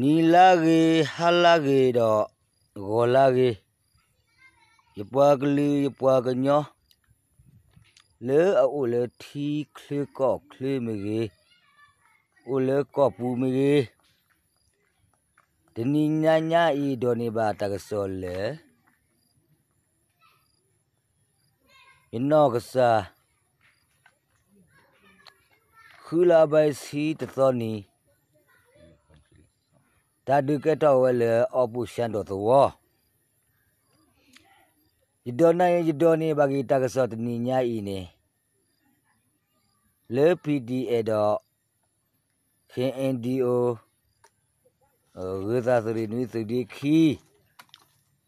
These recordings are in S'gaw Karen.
နံၤလၢဂ့ၤ ဟါလၢဂ့ၤဒီး ဂီၤလၢဂ့ၤ, ယပှၤကလုာ်ယပှၤကညီ လၢအအိၣ်လၢထံချၢကီၢ်ချၢမ့ၢ်ဂ့ၤ, အိၣ်လၢကီၢ်ပူၤမ့ၢ်ဂ့ၤ, တနံၤညါညါအံၤဒိးန့ၢ်ဘၣ်တၢ်ကစီၣ်လၢ ယနီၢ်ကစၢ် ဃုလါဘၢၣ်ဆံတသီနံၤ တၢ်ဒုးကဲထီၣ်ဝဲလၢအီပူၤၡၢၣ်ဒိၣ်သဝီ, ယဒိးန့ၢ် ယဒိးန့ၢ်ဘၣ်က့ၤတၢ်ကစီၣ်တနံၤညါအံၤန့ၣ် လၢ PDF ဒီး KNDO ဂုၤသးသုးရ့ၣ်နွံသုးဒ့ခံ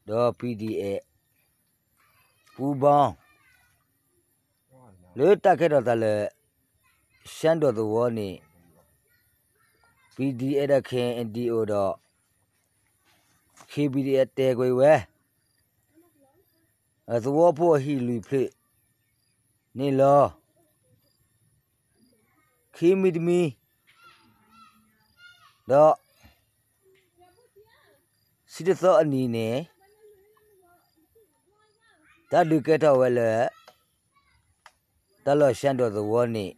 ဒီး PDF ပူၤဘီ လၢတၢ်ကဲထီၣ်သးလၢ ၡၢၣ်ဒိၣ်သဝီန့ၣ် PDF ဒီး KNDO ဒီး KPDF တဲာ်ကွံာ်ဝဲ သဝီဖိအဟံၣ်လွံၢ်ဖျၢၣ်န့ၣ်လီၤ. ခံမံၤတမံၤ ဒီး ဆံတသီအနံၤန့ၣ် တၢ်ဒုးကဲထီၣ်ဝဲလၢ တၢ်လီၢ်ၡၢၣ်ဒိၣ်သဝီန့ၣ်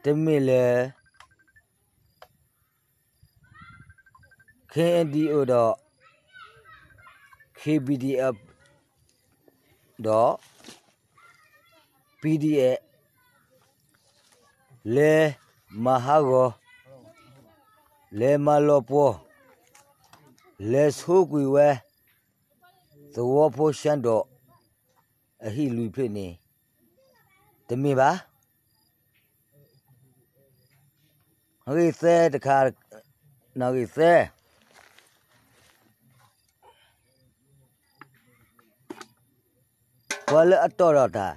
တမ့ၢ်လၢ KNDO ဒီး KPDF ဒီး PDF လဲၤမၤဟးဂီၤ, လဲၤမၤလီၤပှီၢ်, လဲၤဆိကွံာ်ဝဲ သဝီဖိၡၢၣ်ဒိၣ် အဟံၣ်လွံၢ်ဖျၢၣ်န့ၣ် တမ့ၢ်ဘၣ်. နဂ့ၢ်သဲတခါ, နဂ့ၢ်သဲ ပှၤလၢအတီၢ်ဒီးတၢ်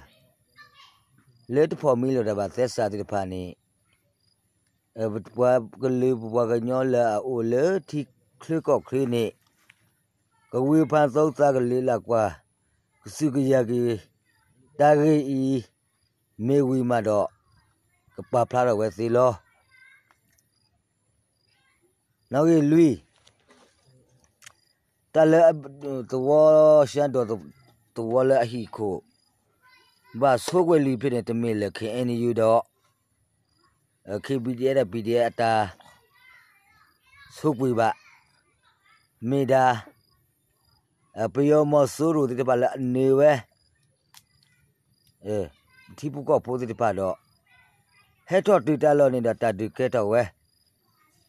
လၢတဖိးမံလိာ်တၢ်ဘၣ်သဲစးသ့ၣ်တဖၣ်န့ၣ် ပပှၤကလုာ်ပပှၤကညီလၢအအိၣ်လၢထံချၢကီၢ်ချၢန့ၣ် ကဝံၤဖးသိသးကလၢလၢကွၢ် ကစူၢ်ကယၤက့ၤ တၢ်ဂ့ၢ်အံၤ မ့ၢ်ဝံၤမးဒီး ကပာ်ဖျါထီၣ်ဝဲသ့လီၤ. နဂ့ၢ်လွံၢ်, တၢ်လၢ သဝီၡၢၣ်ဒိၣ်သဝီလၢအဟံၣ်ခိၣ် ဘၣ်ဆိကွံာ်လွံၢ်ဖျၢၣ်န့ၣ် တမ့ၢ်လၢ KNU ဒီး KPDF ဒီး PDF အတၢ်ဆိကွံာ်ဘၣ်. မ့ၢ်ဒၣ် ပယီၤမီၤစိရိၤသ့ၣ်တဖၣ်လၢအနၢၤဝဲ ထံဖိကီၢ်ဖိသ့ၣ်တဖၣ်ဒီး ဟဲထီၣ်တုၤတၢ်လီၢ်န့ၣ်ဒီးတၢ်ဒုးကဲထီၣ်ဝဲ,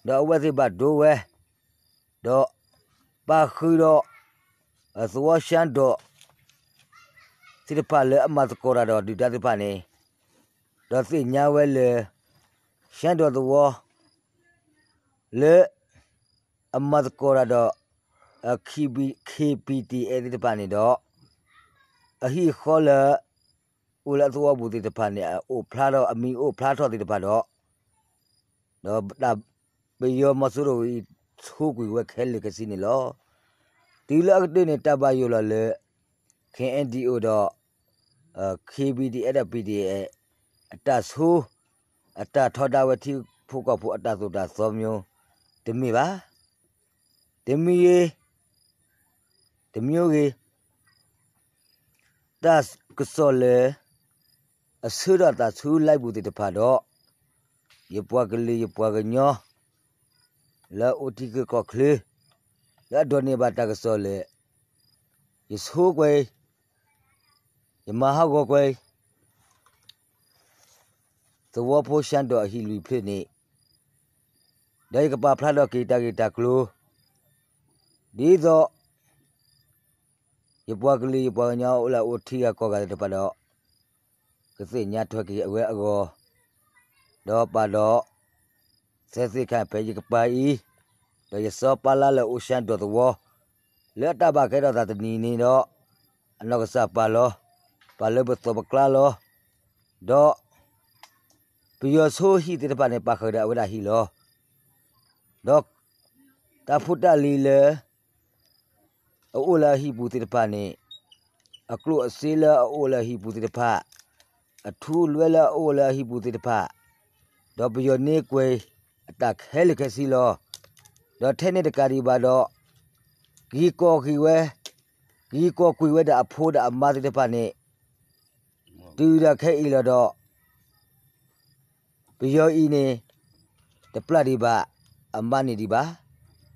ဒီးအဝဲသ့ၣ်ဘၣ်ဒိဝဲ, ဒီးပာ်ဃုာ်ဒီး သဝီၡၢၣ်ဒိၣ် သ့ၣ်တဖၣ်လၢအမၤသကိးတၢ်ဒီးဒုၣ်ဒါသ့ၣ်တဖၣ်န့ၣ်, ဒီးသ့ၣ်ညါဝဲလၢ ၡၢၣ်ဒိၣ်သဝီ လၢ အမၤသကိးတၢ်ဒီး KPDF သ့ၣ်တဖၣ်န့ၣ်ဒီး အဟံၣ်အဃီလၢ အိၣ်လၢအသဝီပူၤသ့ၣ်တဖၣ်န့ၣ် အအိၣ်ဖျါထီၣ် အမံၤအိၣ်ဖျါထီၣ်သ့ၣ်တဖၣ်ဒီး ဒီးတၢ်ပယီၤမီၤစိရိၤအံၤ ဆိကွံာ်ဝဲခဲလၢာ်ခဲဆ့န့ၣ်လီၤ. တုၤလၢအကတၢၢ်န့ၣ် တၢ်ဘၣ်ယိၣ်လီၤလၢ KNDO ဒီး KPDF ဒီး PDF အတၢ်ဆိ အတၢ်ထီဒါဝဲထံဖိကီၢ်ဖိအတၢ်သိၣ်တၢ်သီမ့ၢ် တမ့ၢ်ဘၣ်. တမံၤဂ့ၤ တမံၤဂ့ၤ တၢ်ကစီၣ်လၢ အဆၢထၢၣ်တၢ်ဆူ live ပူၤသ့ၣ်တဖၣ်ဒီး ယပှၤကလုာ်ယပှၤကညီ လၢအအိၣ်ထံချၢကီၢ်ချၢ လၢအဒိးန့ၢ်ဘၣ်တၢ်ကစီၣ်လၢ ယဆိကွံာ် ယမၤဟးဂီၤကွံာ် သဝီဖိၡၢၣ်ဒိၣ်အဟံၣ်လွံၢ်ဖျၢၣ်န့ၣ် ဒီးယကပာ်ဖျါထီၣ်က့ၤတၢ်ဂ့ၢ်တၢ်ကျိၤ ဒ်သိး ယပှၤကလုာ်ယပှၤကညီအိၣ်လၢအအိၣ်ထံဂၤကီၢ်ဂၤသ့ၣ်တဖၣ်ဒီး ကသ့ၣ်ညါထွဲက့ၤအဝဲအဂီၢ် ဒီးပာ်ဒီး သဲသ့ၣ်ခါ ဖဲယကပၤအံၤ ဒီးယစီၤပၤလါလၢအိၣ်ၡၢၣ်ဒိၣ်သဝီ လၢအတၢ်ဘၣ်ကဲထီၣ်သးတနံၤန့ၣ်ဒီး အနီၢ်ကစၢ်ပာ်လီၤ ပာ်လၢပသိးပကျါလီၤ. ဒီး ပယီၤဆိဟံၣ်သ့ၣ်တဖၣ်န့ၣ် ပာ်ဃုာ်ဒီးအဝဲဒၣ်ဟံၣ်လီၤ. ဒီး တၢ်ဖိတၢ်လံၤလၢ အအိၣ်လၢအဟံၣ်ပူၤသ့ၣ်တဖၣ်န့ၣ် အကျိၣ်အစ့လၢအအိၣ်လၢအဟံၣ်ပူၤသ့ၣ်တဖၣ်, အထူအလွဲလၢအအိၣ်လၢအဟံၣ်ပူၤသ့ၣ်တဖၣ်, ဒီးပယီၤန့ၢ်ကွံာ် အတၢ်ခဲလၢာ်ခဲဆ့လီၤ. ဒီးထဲန့ၣ်တကးဒံးဘၣ်ဒီး က့ၤကီၢ်က့ၤဝဲ, က့ၤကီၢ်ကွံာ်ဝဲဒၣ်အဖိဒီးအမါသ့ၣ်တဖၣ်န့ၣ်, တုၤဒၣ်ခဲအံၤလီၤဒီး ပယီၤအံၤန့ၣ် တပျၢ်ဒံးဘၣ်အမါန့ၣ်ဒံးဘၣ်.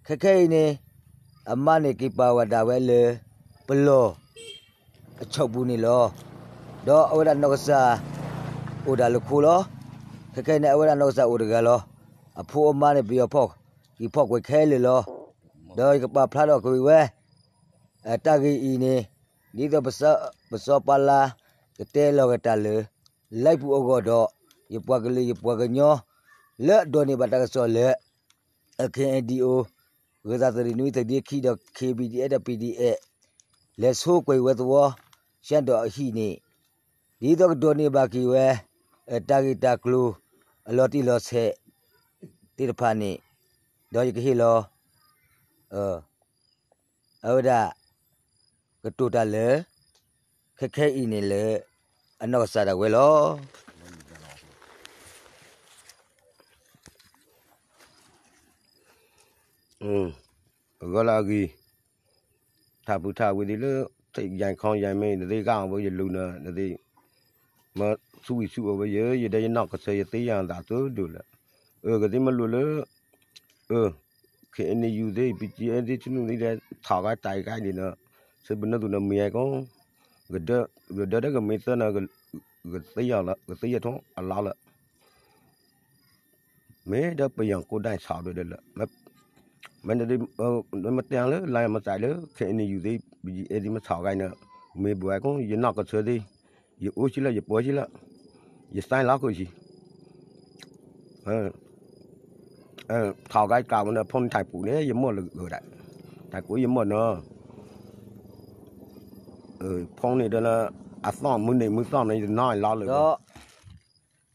ခဲခဲအံၤန့ၣ် အမါန့ၣ်က့ၤပာ်ဝဲဒၣ်ဝဲလၢ ပလီၢ်အဆီၣ်ပူၤန့ၣ်လီၤ. ဒီးအဝဲဒၣ်နီၢ်ကစၢ်အိၣ်ဒၣ်လၢခိလီၤ. ခဲခဲအံၤန့ၣ် အဝဲဒၣ်နီၢ်ကစၢ်အိၣ်တဂၤလီၤ. အဖိအမါန့ၣ် ပယီၤဖီၣ်က့ၤဖီၣ်ကွံာ်ခဲလၢာ်လီၤ. ဒီးယကပာ်ဖျါထီၣ်ကွံာ်ဝဲ တၢ်ဂ့ၢ်အံၤန့ၣ် ဒ်သိးပစီပလါ ကတဲလီၤက့ၤတၢ်လၢ live ပူၤအဂီၢ်ဒီး ယပှၤကလုာ်ယပှၤကညီ လၢအဒိးန့ၢ်ဘၣ်တၢ်ကစီၣ်လၢ KNDO ဂ့ၤသးသုးရ့ၣ်နွံသုးဒ့ခံဒီး KBDF ဒီး PDF လဲၤဆိကွံာ်ဝဲသဝီ ရှမ်းဒီးအဟံၣ်န့ၣ် ဒ်သိးကဒိးန့ၢ်ဘၣ်က့ၤဝဲ တၢ်ဂ့ၢ်တၢ်ကျိၤ အလီၤတံၢ်လီၤဆဲး သ့ၣ်တဖၣ်န့ၣ် ဒီးယကဟ့ၣ်လီၤ အဝဲဒၣ် ကတိၤတၢ်လၢ ခဲခဲအံၤန့ၣ်လၢ အနီၢ်ကစၢ်ဒၣ်ဝဲလီၤ. အဂီၢ်လၢအဂ့ၤ, ထးဖုထးဝံၤသ့ၣ်လၢ ယဲၢ်ခီယဲၢ်မ့ၢ် နသ့ၣ်ဂၢ်အီၤဝဲယလူၤနၤ နသ့ၣ် မၢဆူဝံၤဆူအီၤဝဲယဲ ယဒဲယနီၢ်ကစၢ်ယသ့ၣ်ညါသးသိဒိၣ်လၢ အကသ့ၣ်မ့ၢ်လိၣ်လၢ အ KNU သ့ၣ် BGF သ့ၣ် ဆူနုာ်သ့ၣ် ထီၣ်ဂၤတၢ်အံၤဂၤန့ၣ်ဒီး ဆၢပနၢသုးနီၢ်မံၤယဲၢ်ကီ ကဒၢ ကဒၢတၢ်ကမ့ၢ်သၢနၤ ကသ့ၣ်ညါလၢ ကသ့ၣ်ညါထီၣ်အလီၢ်လၢ မ့ၢ်ဒီးပယီၤကိးဒၣ်ဆးဒိၣ်ဒီးလၢ မ့ၢ် မ့ၢ်တဲလၢ လါမၤသးလၢ KNU သ့ၣ် BGF သ့ၣ်မ့ၢ်ထီၣ်ဂၤန့ၣ် မ့ၢ်ဘၣ်ဝဲကိ ယနီၢ်ကစၢ်သ့ၣ် ယအိၣ်ဆံလၢ ယပှီၤဆံလၢ ယသးလီၤခိၣ်ဆံ ထီၣ်ဂၤကးဝဲန့ၣ် ဖီန့ၣ်ထံပူၤန့ၣ် ယမိၢ်လၢဂၤဒၣ် ထံပူၤယမိၢ်နီၤ ဖီန့ၣ်ဒီးလၢ အသီၣ်မုၢ်နံၤမုၢ်သီၣ်န့ၣ် ယတနီၣ်လီၤလၢ ဒီး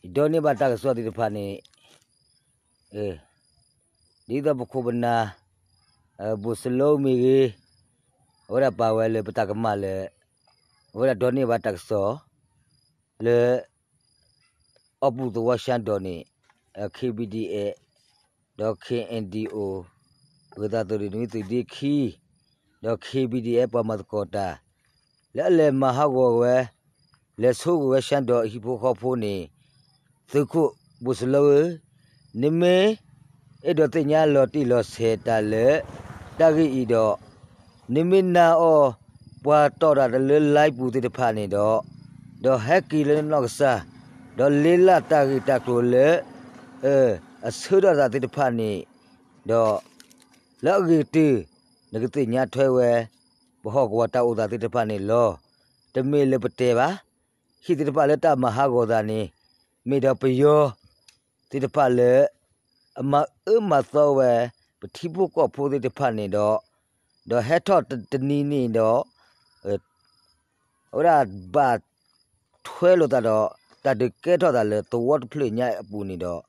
ယဒိးန့ၢ်ဘၣ်တၢ်ကစီၣ်သ့ၣ်တဖၣ်န့ၣ် ဒ်သိးပခိၣ်ပနၢ် ဘိၣ်စလိမ့ၢ်ဂ့ၤ အဝဲဒၣ်ပာ်ဝဲလၢပတၢ်ကမၣ်လၢ အဝဲဒၣ်ဒိးန့ၢ်ဘၣ်တၢ်ကစီၣ် လၢ အီပူၤသဝီရှါဒီးန့ၣ် KBDF ဒီး KNDO ဂ့ၤသးသုးရ့ၣ်နွံသုးဒ့ခံ ဒီး KBDF ပှၤမၤသကိးတၢ် လၢအလဲၤမၤဟးဂီၤဝဲ လဲၤဆိကွံာ်ဝဲရှါဒီးအဟံၣ်ဖိဃီဖိန့ၣ် သုးခိၣ်ဘိၣ်စလိဧၢ, နမ့ၢ်အဲၣ်ဒိးသ့ၣ်ညါလီၤတံၢ်လီၤဆဲးတၢ်လၢ တၢ်ဂ့ၢ်အံၤဒီး နမ့ၢ်နာ်အီၤ ပှၤတီၣ်တၢ်တၢ်လၢ live ပူၤသ့ၣ်တဖၣ်န့ၣ်ဒီး, ဒီးဟဲက့ၤလၢနနီၢ်ကစၢ်, ဒီးလ့လၢ်တၢ်ဂ့ၢ်တၢ်ကျိၤလၢ အဆၢထီၣ်သးသ့ၣ်တဖၣ်န့ၣ်, ဒီး လၢအဂ့ၤကတၢၢ် နကသ့ၣ်ညါထွဲဝဲ ပဟီၣ်ကဝီၤတၢ်အိၣ်သးသ့ၣ်တဖၣ်န့ၣ်လီၤ. တမ့ၢ်လၢပတဲဘၣ်, ဟံၣ်သ့ၣ်တဖၣ်လၢတၢ်မၤဟးဂီၤသးန့ၣ် မ့ၢ်ဒီးပယီၤ သ့ၣ်တဖၣ်လၢ အမၤအၢမၤသီဝဲ ပထံဖိကီၢ်ဖိသ့ၣ်တဖၣ်န့ၣ်ဒီး, ဒီးဟဲထီၣ်တနံၤန့ၣ်ဒီး အဝဲဒၣ်ဘၣ်ထွဲလိာ်သးဒီး တၢ်ဒုးကဲထီၣ်သးလၢသဝီတဖျၢၣ်ညါအပူၤန့ၣ်ဒီး,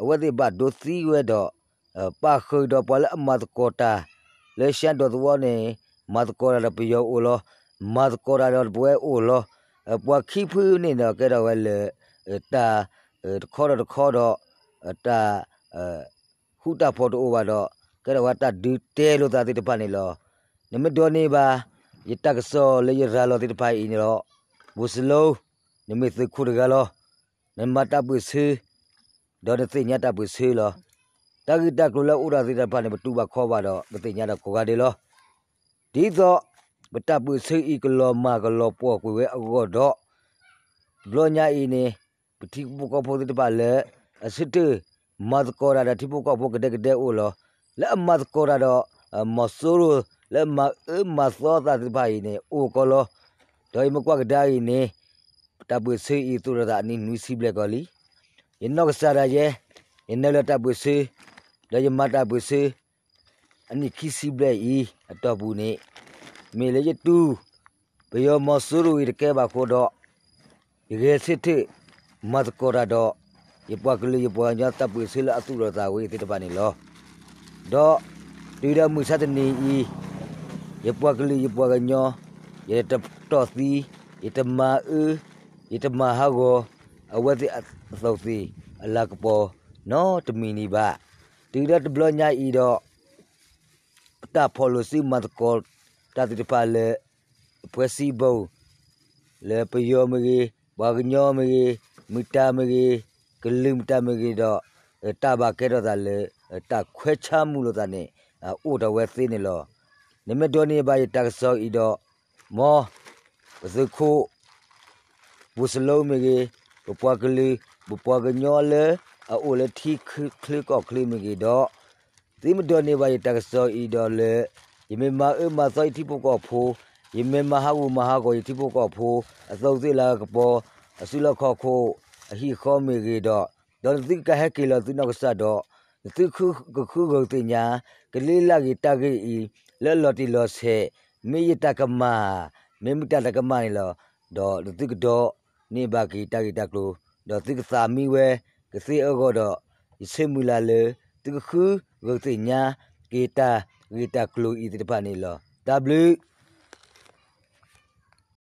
အဝဲသ့ၣ်ဘၣ်ဒိသံဝဲဒီး ပာ်ဃုာ်ဒီးပှၤလၢအမၤသကိးတၢ် လၢရှါဒီးသဝီန့ၣ် မၤသကိးတၢ်ဒီးပယီၤအိၣ်လီၤ, မၤသကိးတၢ်ဒီးပဝဲအိၣ်လီၤ. ပှၤခံဖုန့ၣ်ဒီးကဲထီၣ်ဝဲလၢ တၢ် တခီဒီးတခီဒီး တၢ် ဃူတၢ်ဖိးတအိၣ်ဘၣ်ဒီး ကဲထီၣ်ဝဲတၢ်ဒုးတဲလိာ်သးသ့ၣ်တဖၣ်န့ၣ်လီၤ. နမ့ၢ်ဒိးန့ၢ်ဘၣ် ယတၢ်ကစီၣ်လၢယရၤလီၤသ့ၣ်တဖၣ်အံၤန့ၣ်ဒီး ဘိၣ်စလိ, နမ့ၢ်သုးခိၣ်တဂၤလီၤ. နမၤတၢ်ပၢၢ်ဆၢ ဒီးနသ့ၣ်ညါတၢ်ပၢၢ်ဆၢလီၤ. တၢ်ဂ့ၢ်တၢ်ကျိၤလၢအအိၣ်ဒီးသ့ၣ်တဖၣ်န့ၣ် ပတူၢ်ဘၣ်ခီဘၣ်ဒီး ပသ့ၣ်ညါဒီးကိးဂၤဒဲးလီၤ. ဒ်သိး ပတၢ်ပၢၢ်ဆၢအံၤကလီၤမၢ်ကလီၤပှီၢ်ကွံာ်ဝဲအဂီၢ်ဒီး တဘျီညါအံၤန့ၣ် ပထံဖိကီၢ်ဖိသ့ၣ်တဖၣ်လၢ အဆၢထၢၣ် မၤသကိးတၢ်ဒီးထံဖိကီၢ်ဖိကဒဲကဒဲအိၣ်လီၤ. လၢအမၤသကိးတၢ်ဒီး မီၤစိရိၤ လၢအမၤအၢမၤသီသးသ့ၣ်တဖၣ်အံၤန့ၣ် အိၣ်ကီးလီၤ. ဒီးယမ့ၢ်ကွၢ်ကဒါအံၤန့ၣ် တၢ်ပၢၢ်ဆၢအံၤသူၣ်ထီၣ်သးအနံၣ်နွံဆံဘျဲၣ်ကီးလံ. ယနီၢ်ကစၢ်ဒၣ်ယဲ ယနုာ်လီၤတၢ်ပၢၢ်ဆၢ ဒီးယမၤတၢ်ပၢၢ်ဆၢ အနံၣ်ခံဆံဘျဲၣ်အံၤအတီၢ်ပူၤန့ၣ် မ့ၢ်လၢယတူၢ် ပယီၤမီၤစိရိၤအံၤတကဲဘၣ်အဃိဒီး ယဂဲၤဆၢထၢၣ် မၤသကိးတၢ်ဒီး ယပှၤကလုာ်ယပှၤကညီတၢ်ပၢၢ်ဆၢလၢအသူၣ်ထီၣ်သးဝဲအံၤသ့ၣ်တဖၣ်န့ၣ်လီၤ. ဒီးတုၤဒီးမုၢ်ဆါတနံၤအံၤ ယပှၤကလုာ်ယပှၤကညီ ယတတီၢ်သံ ယတမၤအၢ ယတမၤဟးဂီၤ အဝဲသ့ၣ်အသိးသ့ၣ်အလၤကပီၤ နီတမံၤန့ၣ်ဘၣ်. တုၤဒီးတဘျီညါအံၤဒီး တၢ်ဖီၣ်လိာ်စုမၤသကိးတၢ်သ့ၣ်တဖၣ်လၢ အဖှဲစံဘိ လၢပယီၤမ့ၢ်ဂ့ၤ, ပှၤကညီမ့ၢ်ဂ့ၤ, မုၢ်တၢ်မ့ၢ်ဂ့ၤ, ကလုာ်မုၢ်တၢ်မ့ၢ်ဂ့ၤဒီး တၢ်ဘၣ်ကဲထီၣ်သးလၢ တၢ်ခွဲးဆါမူလိာ်သးန့ၣ် အိၣ်ထီၣ်ဝဲသ့န့ၣ်လီၤ. နမ့ၢ်ဒိးန့ၢ်ဘၣ်ယတၢ်ကစီၣ်အံၤဒီး မ်ပသုးခိၣ် ပူၤစလိမ့ၢ်ဂ့ၤ, ပပှၤကလုာ်, ပပှၤကညီလၢအအိၣ်လၢထံချၢကီၢ်ချၢမ့ၢ်ဂ့ၤဒီး သုမ့ၢ်ဒိးန့ၢ်ဘၣ်ယတၢ်ကစီၣ်အံၤဒီးလၢ ယမ့ၢ်မၤအၢမၤသီယထံဖိကီၢ်ဖိ, ယမ့ၢ်မၤဟးဂူာ်မၤဟးဂီၤယထံဖိကီၢ်ဖိ အသီသ့ၣ်လၤကပီၤ, အစုလီၢ်ခီၣ်ခိၣ်, အဟံၣ်အဃီမ့ၢ်ဂ့ၤဒီး, ဒီးနသုကဟဲက့ၤလီၤသုနီၢ်ကစၢ်ဒီး နသုကဃုဂုာ်ကသ့ၣ်ညါ ကလ့လၢဂ့ၤတၢ်ဂ့ၢ်အံၤ လၢအလီၤတံၢ်လီၤဆဲး, မ့ၢ်ယတၢ်ကမၣ်, မ့ၢ်မုၢ်တၢ်တၢ်ကမၣ်န့ၣ်လီၤ. ဒီးနသုကဒိးန့ၢ်ဘၣ်က့ၤတၢ်ဂ့ၢ်တၢ်ကျိၤ, ဒီးသုကသးမံဝဲ ကသ့အဂီၢ်ဒီး ယဆၢမုၢ်လၢ်လၢ သုကဃုဂုာ်သ့ၣ်ညါက့ၤတၢ်ဂ့ၢ်တၢ်ကျိၤအံၤသ့ၣ်တဖၣ်န့ၣ်လီၤ. တၢ်ဘျုး